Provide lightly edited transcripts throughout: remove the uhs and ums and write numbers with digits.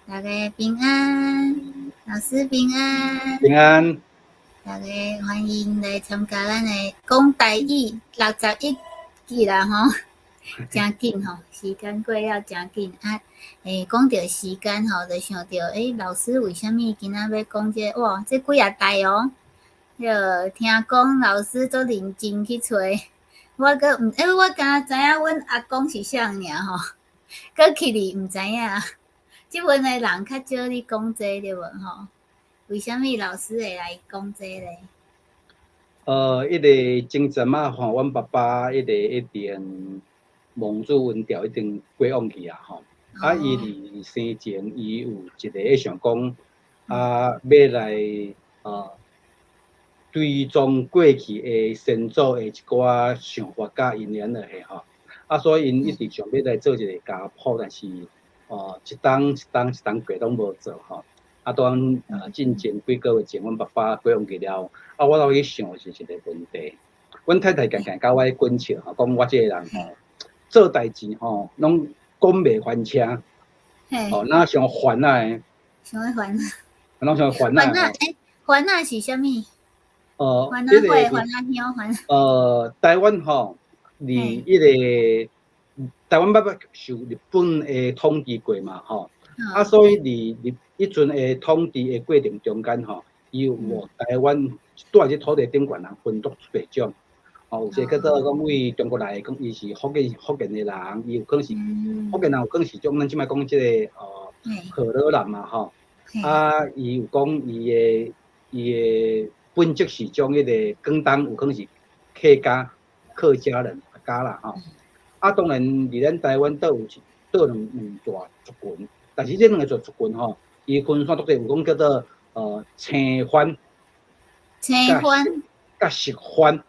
大家平安，老師平安。平安。大家歡迎來參加咱的講台語61集啦吼，誠緊吼，時間過了誠緊啊！講著時間吼，就想著老師為啥物今仔欲講這個？哇，這幾仔代哦！彼個聽講老師足認真去揣，我閣毋，我敢若知影阮阿公是啥爾吼，閣起哩毋知影。這陣的人較少咧講這個對無吼？為啥物老師會來講這個咧？彼個前陣仔吼，阮爸爸彼個已經望子溫調已經過往去啊吼。啊，伊佇生前伊有一個想講，啊，欲來追蹤過去的先祖的一寡想法佮因緣落去吼。啊，所以𪜶一直想欲來做一個家譜，但是一冬一冬一冬過攏無做吼。啊，當進前幾個月前，阮爸爸過往去了，啊，我走去想是一個問題。阮太太定定佮我咧滾笑吼，講我這個人吼，做代誌吼，攏講袂翻車，哦，若像番仔的？啥物番？攏像番仔。番仔番仔是啥物？番仔花、番仔香、番。台灣吼，佇彼個台灣捌捌受日本的統治過嘛吼，啊，所以佇日彼陣的統治的過程中間吼，伊有台灣住佇這土地頂懸人分足濟種，哦，有一個叫做講為中國來的，講伊是福建的人，伊有可能是福建人，有可能是種咱這擺講這個河洛人嘛吼，啊，伊有講伊的本籍是將彼個廣東有可能是客家客家人客家啦吼，啊，當然佇咱台灣都有一倒兩大族群，但是這兩個族群吼，伊分散足濟，有講叫做青番、青番、佮熟番，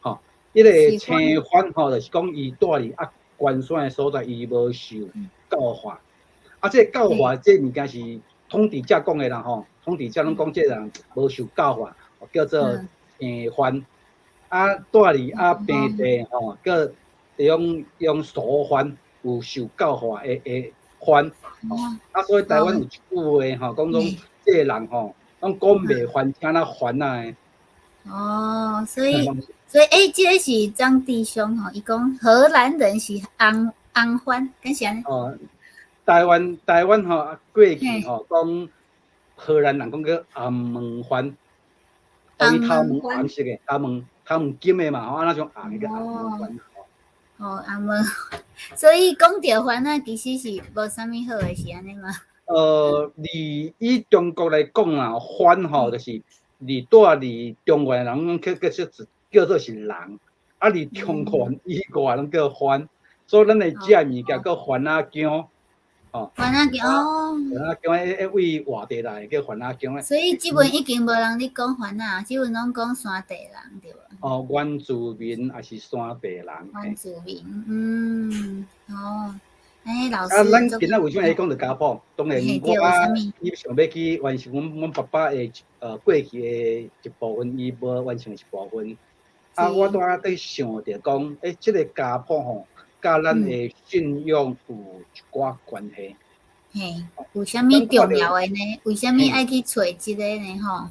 吼，彼個青番吼，就是講伊住佇啊關山的所在，伊無受教化，啊，這個教化這物件是統治者講的啦吼，統治者攏講這個人無受教化，叫做青番，啊，住佇啊平地吼，叫用熟番，有受教化的番，啊，所以台灣有一句話吼，講講這個人吼，攏講袂翻，聽若番仔的。哦，所以這個是張弟兄吼，伊講荷蘭人是紅紅番，敢是按呢？哦，台灣吼過去吼講荷蘭人講叫紅毛番，伊頭毛紅色的，頭毛金的嘛，吼，啊，若種紅的叫紅毛番。哦，紅毛，所以講著番仔其實是無啥物好的，是按呢嗎？佇以中國來講啊，番吼就是佇住佇中原的人攏叫做是人，啊，佇中原以外攏叫番，所以咱會食的物件叫番仔薑，吼。番仔薑哦。番仔薑，彼位外地來的叫番仔薑。所以這陣已經無人咧講番仔，這陣攏講山地人對無？哦，原住民抑是山地人。原住民，嗯，哦，老師。啊，咱今仔為啥會講著家譜？當然我伊想欲去完成阮爸爸的過去的一部分，伊無完成一部分。啊，我拄仔佇想著講，這個家譜吼，佮咱的信仰有一寡關係。嘿，有啥物重要的呢？為啥物愛去揣這個呢？吼？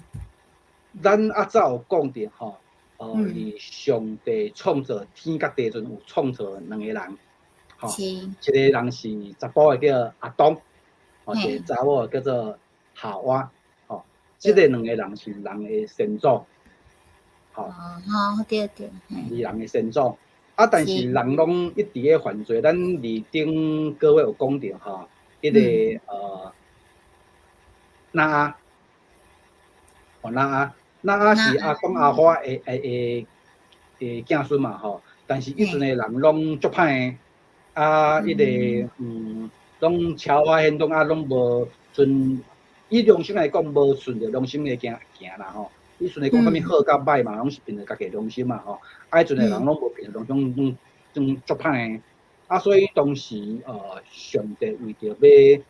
咱較早有講著吼，佇上帝創造天佮地陣有創造兩個人，吼，一個人是查埔的叫亞當，吼，一個查某的叫做夏娃，吼，這個兩個人是人的先祖，吼，哦，對對，是人的先祖。啊，但是人攏一直咧犯罪，咱佇頂個月有講著吼，彼個挪亞，哦，挪亞，挪亞是亞當夏娃的囝孫嘛吼，但是彼陣的人攏足歹的，啊，彼個攏超越現狀啊，攏無盡，以良心來講，無順著良心的行行啦吼。伊順著講啥物好佮歹嘛，攏是憑著家己良心嘛吼。啊，彼陣的人攏無憑著良心，攏足歹的。啊，所以當時上帝為著欲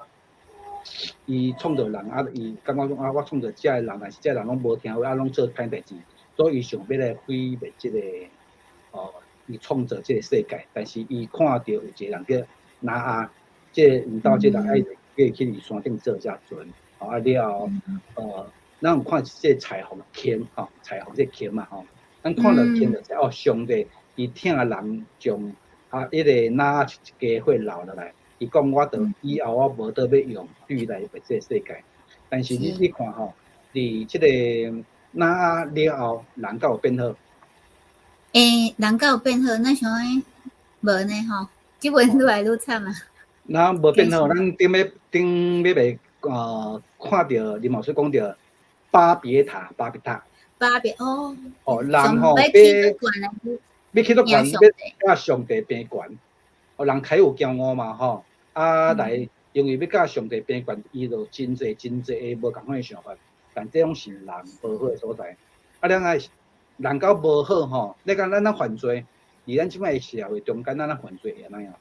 伊創造人啊，伊感覺講啊，我創造這个人，但是這個人攏無聽話，啊，攏做歹代誌，所以伊想欲來毀滅這個伊創造這個世界。但是伊看著有一個人叫挪亞，這個𪜶兜這個人愛叫伊去佇山頂做遮船，吼啊了後，咱有看這個彩虹鉗吼，彩虹這個鉗嘛吼，咱看著鉗就知哦，上帝伊疼人將啊，彼個挪亞一家伙留落來，伊講我著以後我無得欲用水來滅這個世界，但是你看吼，佇這個挪亞了後，人敢有變好？欸，人敢有變好？咱想講無呢吼，這陣愈來愈慘啊。咱無變好，咱頂欲頂欲袂看著林老師講著巴別塔，巴別塔。巴別哦。哦，人吼欲欲起閣懸，欲佮上帝平懸。哦，人開有驕傲嘛吼，啊來，因為欲佮上帝平懸，伊就真濟真濟的無仝款的想法，但這攏是人無好的所在。啊，咱愛人到無好吼，你講咱犯罪，佇咱這擺的社會中間，咱犯罪會按怎樣？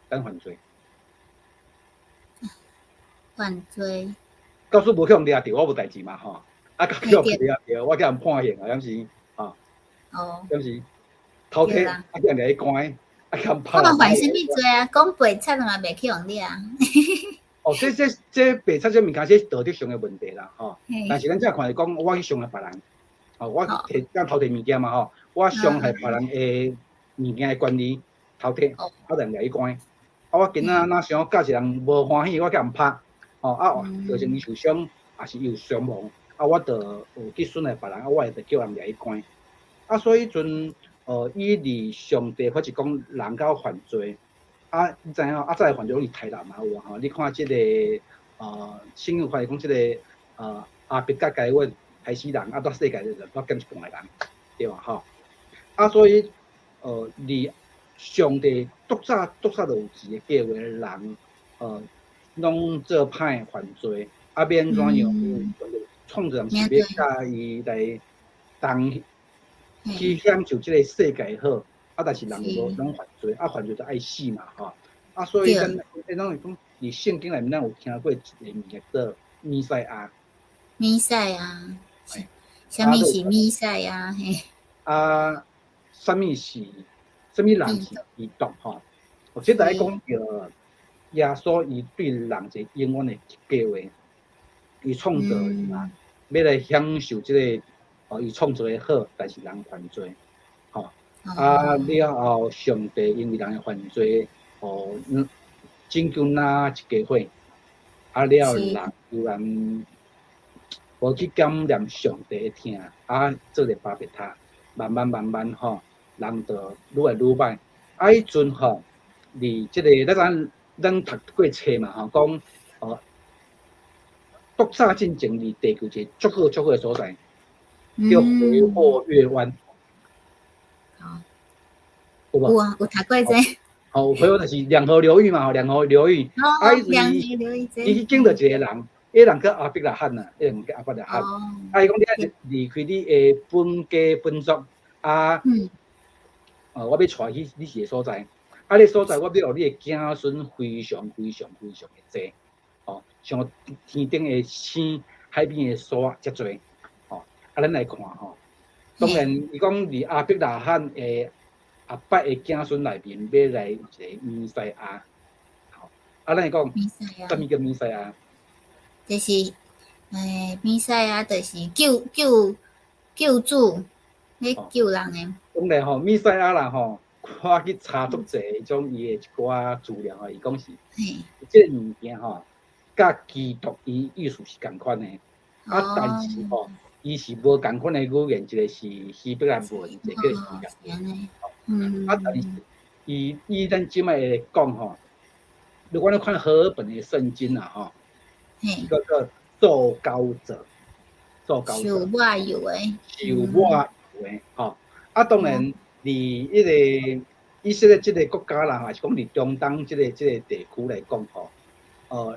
咱犯罪。犯罪。假使無去予掠著，我無代誌嘛吼。啊，假使予掠著，我叫人判刑啊，敢是？吼。哦。敢是？偷摕，啊叫人掠去關，啊叫人拍。我嘛犯啥物罪啊？講白賊嘛袂去予掠。哦，這白賊這物件，這是道德上的問題啦，吼。但是咱這看是講，我去傷害別人，哦，我摕咱偷摕物件嘛，吼，我傷害別人的物件的權利，偷摕，啊，人掠去關。啊，我今仔若想佮一人無歡喜，我共人拍，吼，啊，造成伊受傷，抑是伊有傷亡，啊，我就有去損害別人，啊，我會著叫人掠去關。啊，所以彼陣，伊佇上帝或是講人到犯罪，啊，你知影啊？再來犯罪攏是刣人嘛有啊吼？你看這個聖經發現講這個亞伯佮該隱刣死人，啊，蹛世界就煞減一半个人，對無吼？啊，所以佇上帝足早足早就有一個計劃，人攏做歹犯罪，啊，欲按怎樣？創造人是欲佮伊來同去享受這個世界好，啊，但是人無攏犯罪，啊，犯罪就愛死嘛，吼，啊，所以咱咱攏是講，佇聖經內面，咱有聽過一個物件叫彌賽亞。彌賽亞，啥物是彌賽亞？嘿。啊，啥物是啥物人是基督？吼，我這來講著耶穌伊對人一個永遠的計劃，伊創造人，欲來享受這個哦，伊創造的好，但是人犯罪，吼，啊了後，上帝因為人的犯罪，哦，拯救挪亞一家伙，啊了後人猶原無去檢驗上帝的疼，啊做咧巴別塔，慢慢慢慢吼，人就愈來愈歹。啊，彼陣吼，佇這個咱咱讀過冊嘛吼，講哦，足早進前佇地球一個足好足好的所在，叫肥霍月灣。有無？有啊，有讀過這個。吼，肥霍就是兩河流域嘛，吼，兩河流域。哦，兩河流域。伊去見著一個人，彼個人叫亞伯拉罕啊，彼個人叫亞伯拉罕。啊，伊講你愛離開你的本家本族，啊，我欲帶去你一個所在，啊，彼所在我欲予你的子孫非常非常非常的濟，哦，像天頂的星、海邊的沙遮濟，吼，啊，咱來看吼，當然伊講佇亞伯拉罕的後擺的子孫內面，欲來一個彌賽亞，吼，啊，咱會講，啥物叫彌賽亞？就是，彌賽亞就是救主，咧救人的。當然吼，彌賽亞啦吼，我去查足濟種伊的一寡資料吼，伊講是，這個物件吼，佮基督伊意思是仝款的，啊，但是吼，伊是無仝款的語言，一個是希伯來文，一個是希臘文。啊，但是伊以咱這擺來講吼，如果你看和合本的聖經啊吼，叫做受膏者，受膏者，受抹油的，受抹油的，吼。啊，當然，佇彼個以色列這個國家啦，還是講佇中東這個地區來講吼，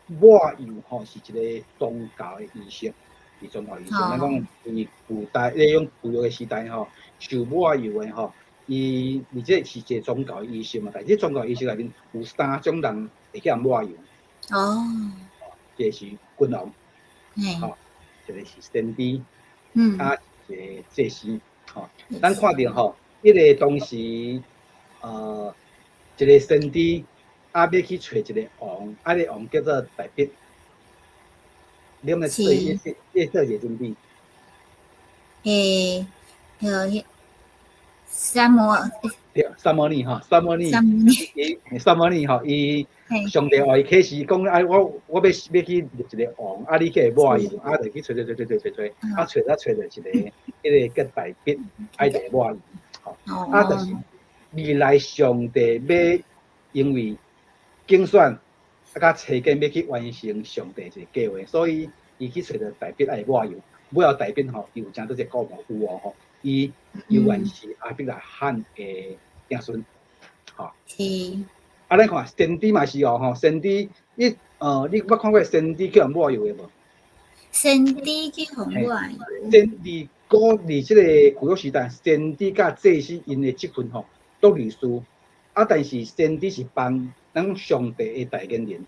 抹油吼是一個宗教的儀式，是宗教儀式。咱講佇古代，咧種舊約的時代吼，受抹油的吼，伊而這是一個宗教儀式嘛。但是這宗教儀式內面有三種人會去予抹油。一個是君王，吼，一個是先知，啊，一個祭司，吼。咱看著吼，彼個當時，一個先知，啊，欲去揣一个王，啊，這个王叫做大衛。你敢知伊做一个準備？欸，有撒母耳，對，撒母耳吼，撒母耳，伊撒母耳吼，伊上帝予伊啟示講，啊，我欲去立一个王，啊，你去抹油，啊，就去揣揣揣揣揣揣，啊，揣啊揣著一个，彼个叫大衛，啊，伊就抹油，吼，啊，就是未來上帝欲因為競選啊，佮差遣欲去完成上帝一个計劃，所以伊去揣著大衛愛抹油，尾後大衛吼，伊有成做一個國王有哦吼。伊猶原是亞伯拉罕的子孫，吼。是。啊，咱看先知嘛是哦，吼，先知伊你捌看過先知去予抹油的無？先知去予抹油。先佇古佇這個舊約時代，先知佮祭司𪜶的職分吼，都類似。啊，但是先知是幫咱上帝的代言人。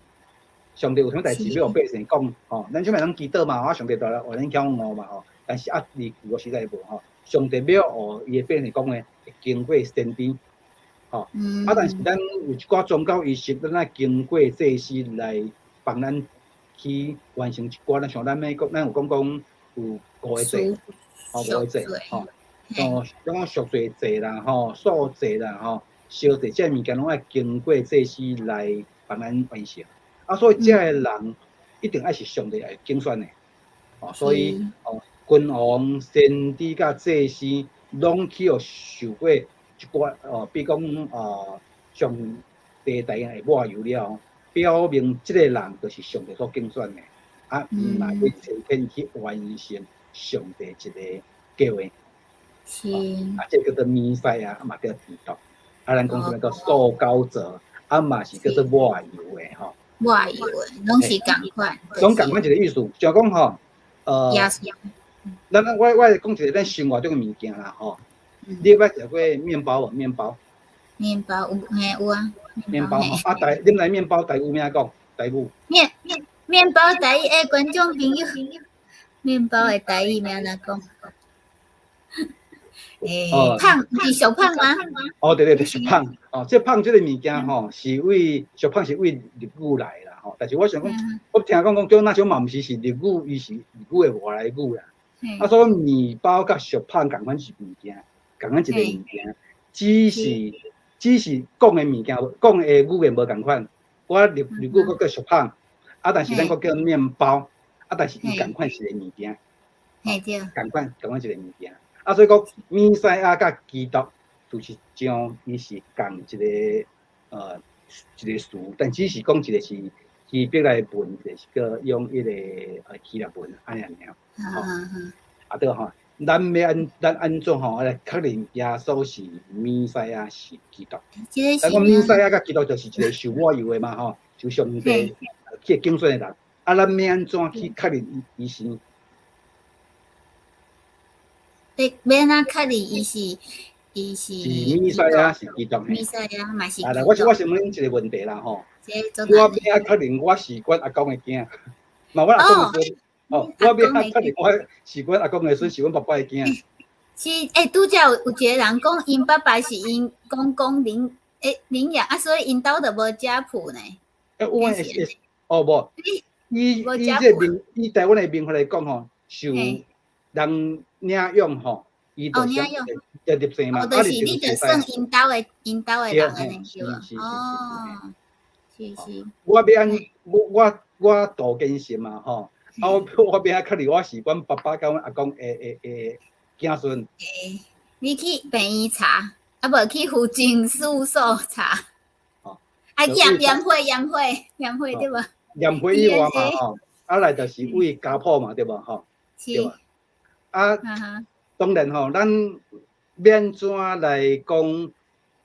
上帝有啥物代誌欲予百姓講，吼，咱這擺攏祈禱嘛，啊，上帝就來予咱曉悟嘛，吼。但是啊，佇舊約時代無吼。上帝欲予伊的百姓講的，會經過先知，吼。啊，但是咱有一寡宗教儀式，咱愛經過祭司來幫咱去完成一寡。咱像咱欲講，咱有講講有五個祭，吼，五個祭，吼，哦，像講贖罪祭啦，吼，素祭啦，吼，燒祭，這物件攏愛經過祭司來幫咱完成。啊，所以這个人一定愛是上帝來揀選的，哦，所以哦。君王、先知佮祭司，攏去予受過一寡哦，比如講哦，上帝代言的抹油了，表明這個人就是上帝所揀選的，啊，伊嘛欲差遣去完成上帝一個計劃。是。啊，這個叫做彌賽亞，嘛叫基督。啊，咱講啥物叫受膏者，啊嘛是叫做抹油的吼。抹油的，攏是仝款。攏仝款一個意思，就講吼，咱我會講一個咱生活中的物件啦吼。你捌食過麵包無？麵包。麵包有嘿有啊。麵包吼，啊台，恁來麵包台語欲按怎講？台語。麵包台語欸，觀眾朋友，麵包的台語欲按怎講？欸，麭是俗麭嗎？哦，對對對，俗麭。哦，這麭這个物件吼，是為俗麭是為日語來啦吼。但是我想講，我聽講講叫那種嘛毋是是日語，伊是日語的外來語啦。啊，所以麵包佮俗麭仝款是物件，仝款一个物件，只是講的物件，講的語言無仝款。我日語閣叫俗麭，啊，但是咱閣叫麵包，啊，但是伊仝款是個物件，仝款仝款一個物件。啊，所以講彌賽亞佮基督，就是將伊是仝一個詞，但只是講一個是希伯來文，一個是閣用彼個希臘文按呢爾。啊對吼，咱按怎吼來確認耶穌是彌賽亞是基督？咱講彌賽亞佮基督就是一個受抹油的嘛吼，就上帝去揀選的人。啊，咱欲按怎去確認伊是？欲按怎確認伊是？是彌賽亞是基督？彌賽亞嘛是。啊，來，我想問恁一個問題啦吼。我欲按怎確認我是阮阿公的囝，嘛阮阿公的孫。哦，我欲按怎確認我是阮阿公的孫，是阮爸爸的囝。是，欸，拄才有一個人講，𪜶爸爸是𪜶公公領養啊，所以𪜶兜就無家譜呢。欸，有會會哦無，以以這民以台灣的民法來講吼，受人領養吼，伊就就入姓嘛。哦，就是你就算𪜶兜的人按呢對無？哦，是是。我欲按我杜建成嘛吼，啊我欲按怎確認我是阮爸爸佮阮阿公的子孫。欸，你去病院查，啊無去戶政事務所查。哦。啊驗血對無？驗血以外嘛吼，啊來就是為家譜嘛對無吼？是。對啊，當然吼，咱欲按怎來講？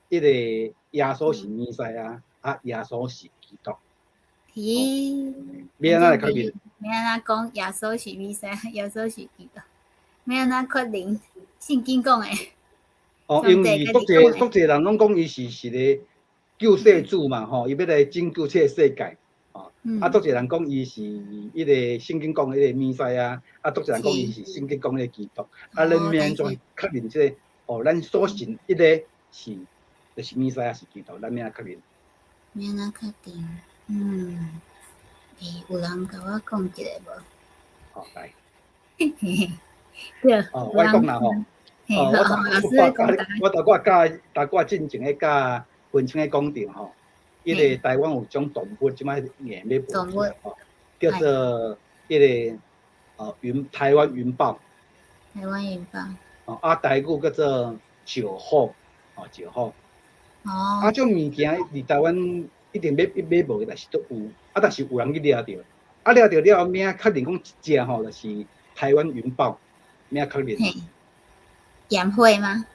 彼個耶穌是彌賽亞，啊，耶穌是基督。咦？欲按怎來確認？欲按怎講耶穌是彌賽亞，耶穌是基督？欲按怎確認？聖經講的。哦，因為足濟足濟人攏講伊是一个救世主嘛，吼，伊欲來拯救這个世界。哦，啊，足濟人講伊是彼個聖經講的彼個彌賽亞，啊，足濟人講伊是聖經講的基督。啊，咱欲按怎確認這個？哦，咱所信彼個是就是彌賽亞是基督，咱欲按怎確認？欲按怎確定？嗯，欸，有人共我講一下無？好，來。對。哦，我講啦吼。哦，我我我我教頭我進前咧教文清咧講著吼，彼個台灣有種動物，這擺硬欲無去吼，叫做彼個台灣雲豹。台灣雲豹。哦，啊，台語叫做石虎，哦，石虎。哦。啊，這種物件佇台灣一定欲欲買無，但是都有，啊，但是有人去掠著，啊，掠著了後名確認講一隻吼，就是台灣雲豹，名確認。驗血嗎？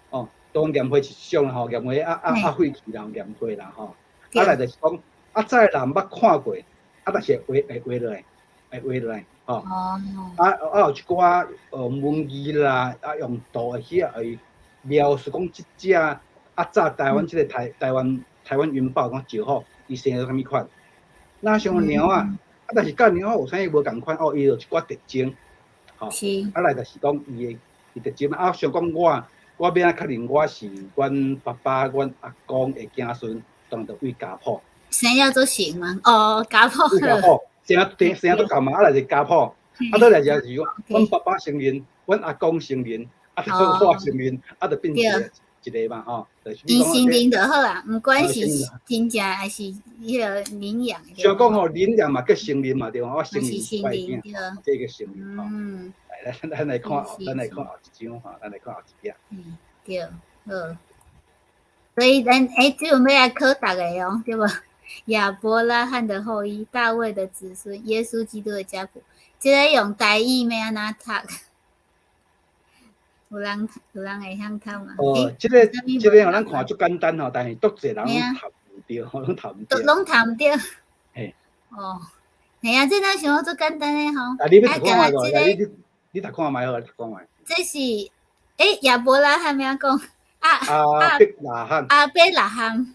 哦，當驗血一種吼，驗血啊啊啊廢去啦，驗血啦吼。啊來就是講，啊早的人捌看過，啊但是會會畫落來，會畫落來，吼。哦。啊啊有一寡文字啦，啊用圖去會描述講這隻啊早台灣這個台灣雲豹講石虎，伊生做啥物款？若像貓仔，啊但是佮貓仔有啥物無仝款？哦，伊有一寡特徵，吼。啊來就是講伊的。伊特徵啊，像講我，我欲按怎確認我是阮爸爸、阮阿公的子孫，當著對家譜。生了做成嗎？哦，家譜。對家譜，生生生都共嘛，啊來是家譜，啊倒來就是講，阮爸爸承認，阮阿公承認，啊，我承認，啊，就變一個一個嘛吼。伊承認就好啊，毋管是真正還是彼個領養。像講吼，領養嘛叫承認嘛對，我承認我的囝，這個承認吼。來，咱來看後，咱來看後一張吼，咱來看後一頁。嗯，對，好。所以咱欸，這陣欲來考逐家哦，對無？亞伯拉罕的後裔，大衛的子孫，耶穌基督的家譜，這個用台語欲按怎讀？有人有人會曉讀嗎？哦，這個這個咱看足簡單吼，但是足濟人攏讀毋著，攏讀毋著。攏讀毋著。嘿。哦，嘿啊，這咱想講足簡單的吼。啊，你欲讀看覓無？你你你讀看覓好，讀看覓。這是欸，亞伯拉罕欲按怎講？啊亞伯拉罕。亞伯拉罕。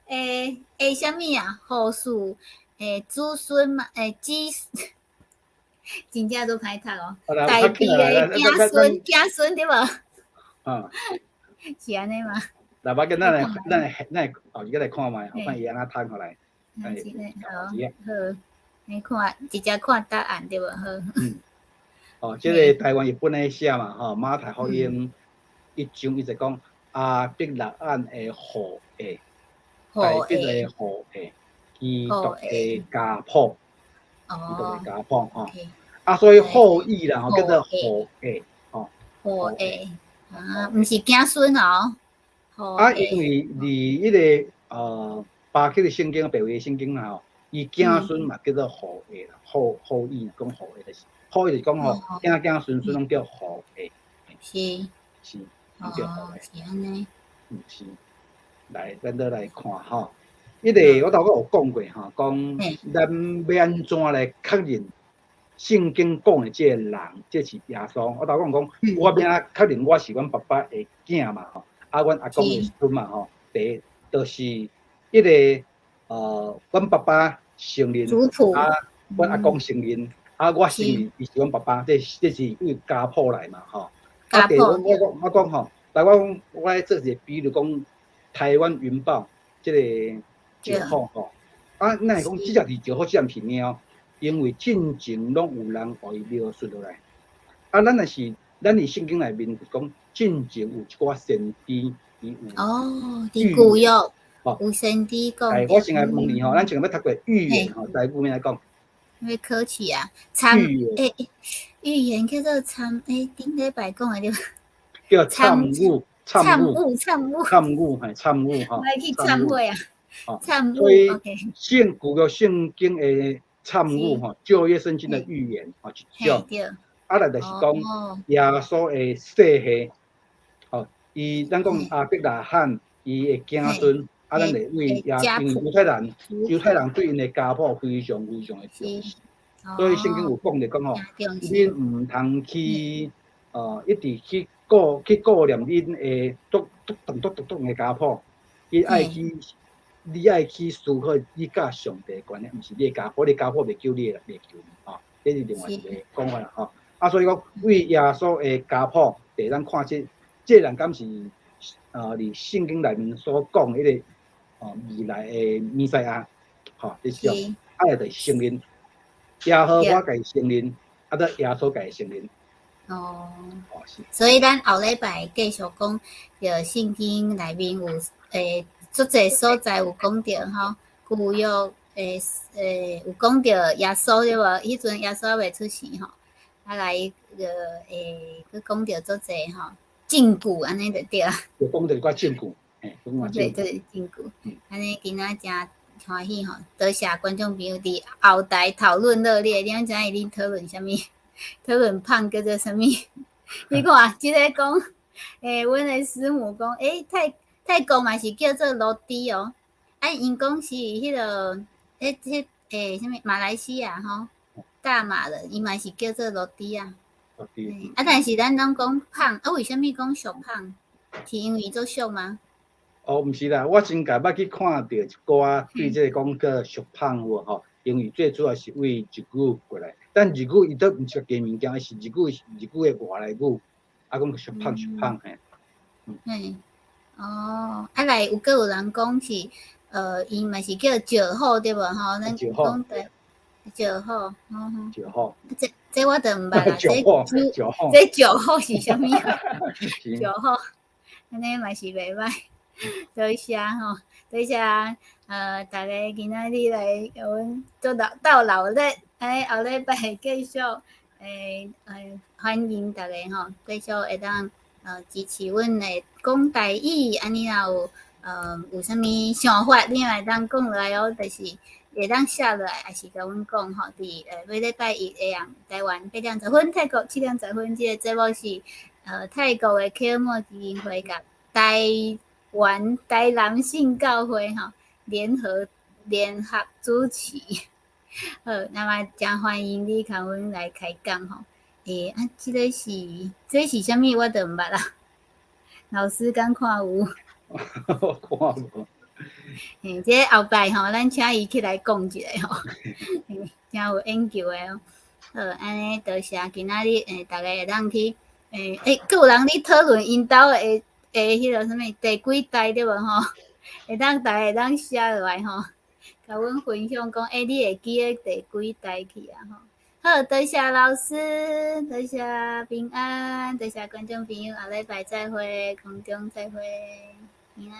欸欸，啥物啊？後嗣欸，子孫嘛，欸，子，真正都歹讀哦。大衛的子孫，子孫對無？啊。是按呢嗎？來，無要緊，咱來，咱來，咱來後日來看覓，看伊按怎讀落來。好，好，你看，直接看答案對無？好。嗯。哦，這個台灣譯本咧寫嘛，吼，馬太福音一章伊就講亞伯拉罕的後裔，大衛的後裔，基督的家譜，基督的家譜吼。啊，所以後裔啦，吼，叫做後裔，吼。後裔啊，毋是子孫哦。啊，因為佇彼個巴克的聖經、白話的聖經啦吼，伊子孫嘛叫做後裔啦，後裔講後裔就是，後裔就是講吼，子子孫孫攏叫後裔。是，攏叫後裔。是按呢。嗯，是。來，咱倒來看吼，彼個我頭拄有講過吼，講咱欲按怎來確認聖經講的這個人，這是耶穌。我頭講講，我欲按怎確認我是阮爸爸的囝嘛吼，啊，阮阿公的孫嘛吼。第一，就是彼個阮爸爸承認，啊，阮阿公承認，啊，我承認伊是阮爸爸，這是對家譜來嘛吼。啊，第二，我講我講吼，來我我來做一個比如講，台灣雲豹這個石虎吼，啊，咱會講這隻是石虎，這隻毋是貓，因為進前攏有人予伊描述落來。啊，咱若是咱佇聖經內面講，進前有一寡先知，伊有哦，佇舊約有先知講。哎，我先來問你吼，咱前欲讀過預言吼，台語欲按怎講？欲考試啊，參欸預言叫做參欸，頂禮拜講的對。叫參悟，參悟，參悟，參悟，嘿，參悟吼。我去參會啊。參悟。所以聖舊約聖經的參悟吼，舊約聖經的預言吼，一種。啊，來就是講耶穌的世系，吼，伊咱講亞伯拉罕伊的子孫，啊，咱會為耶，因為猶太人，猶太人對𪜶的家譜非常非常的重視，所以聖經有講著講吼，恁毋通去，一直去顧念恁的足足長足足長的家譜，伊愛去，你愛去思考你佮上帝的關係，毋是你的家譜，你家譜袂救你的，袂救你，吼，這是另外一個講法啦，吼。啊，所以講為耶穌的家譜，第咱看這，這個人敢是佇聖經內面所講彼個哦，未來的彌賽亞，吼，這是哦，啊，就承認耶和華共承認，啊，閣耶穌共承認。哦，哦是。所以咱後禮拜繼續講，著聖經內面有足濟所在有講著吼，舊約有講著耶穌對無？彼陣耶穌猶未出世吼，啊來個閣講著足濟吼證據按呢就對啊。有講著一寡證據，嘿，講對對，證據。按呢今仔誠歡喜吼，多謝觀眾朋友佇後台討論熱烈，你敢知影𪜶討論啥物？討論胖叫做啥物？你看，這个講，阮的師母講，泰國嘛是叫做羅滴哦，啊，𪜶講是彼个，彼啥物馬來西亞吼，大馬人伊嘛是叫做羅滴啊。啊，但是咱攏講胖，啊，為啥物講俗胖？是因為做俗嗎？哦，毋是啦，我先共捌去看著一寡對這個講叫俗胖有無吼？因為最主要是為日語過來，但日語伊都毋是家物件，伊是日語日語的外來語，啊講俗胖俗胖嘿。嘿，哦，啊來有閣有人講是，伊嘛是叫石虎對無吼？咱講的石虎，哦。石虎。這我就毋捌啦，石虎，石虎，這石虎是啥物？石虎，按呢嘛是袂歹，多謝吼，多謝逐家今仔日來共阮做老鬥鬧熱，後禮拜繼續，歡迎逐家吼，繼續會當支持阮的講台語，按呢若有啥物想法，你嘛會當講落來哦，就是會當寫落來，抑是共阮講吼，佇每禮拜一下暗台灣8點10分，泰國7點10分，這个節目是泰國的啟摩基金會佮台灣台南信教會吼聯合主持。好，那麼誠歡迎你共阮來開講吼。啊，這個是啥物？我就毋捌啦。老師敢看有？我看無。這个後擺吼，咱請伊起來講一下吼，誠有研究的哦。好，按呢多謝今仔日逐家會當去閣有人咧討論𪜶兜的彼个啥物第幾代對無吼？會當逐家會當寫落來吼，共阮分享講，你會記得第幾代去啊吼？好，多謝老師，多謝平安，多謝觀眾朋友，後禮拜再會，空中再會，平安。